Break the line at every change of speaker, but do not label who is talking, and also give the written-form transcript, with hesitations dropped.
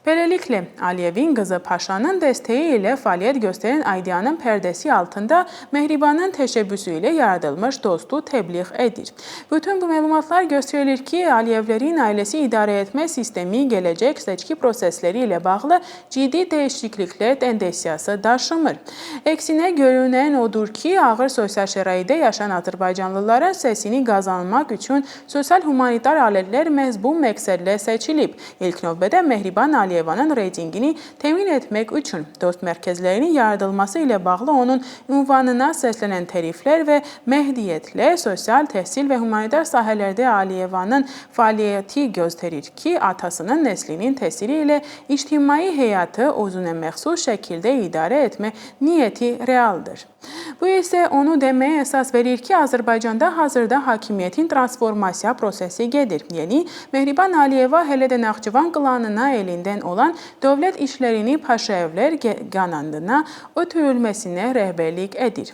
Beləliklə, Aliyevin qızı Paşanın desteği ile faaliyet gösteren Aydiyanın perdesi altında Mehribanın teşebbüsü ile yaratılmış dostu tebliğ edir. Bütün bu məlumatlar gösterilir ki, Aliyevlerin ailesi idare etme sistemi gelecek seçki prosesleri ile bağlı ciddi değişiklikler tendensiyası daşımır. Əksinə görünən odur ki, ağır sosial şəraitdə yaşayan Azərbaycanlıların səsini qazanmaq üçün sosial humanitar alətlər məhz bu məqsədlə seçilib. İlk növbədə Mehriban Aliyevanın reytingini təmin etmək üçün dost mərkəzlərinin yaradılması ilə bağlı onun ünvanına səslənən təriflər və məhdiyyətlər sosial, təhsil və humanitar sahələrdə Aliyevanın fəaliyyəti göstərir ki, atasının nəslinin təsiri ilə ictimai həyatı özünə məxsus şəkildə idarə etmə niyyəti realdır. Bu isə onu deməyə əsas verir ki, Azərbaycanda hazırda hakimiyyətin transformasiya prosesi gedir. Yəni Mehriban Aliyeva hələ də Naxçıvan klanına elindən olan dövlət işlərini Paşayevlər qanadına ötürülməsinə rəhbərlik edir.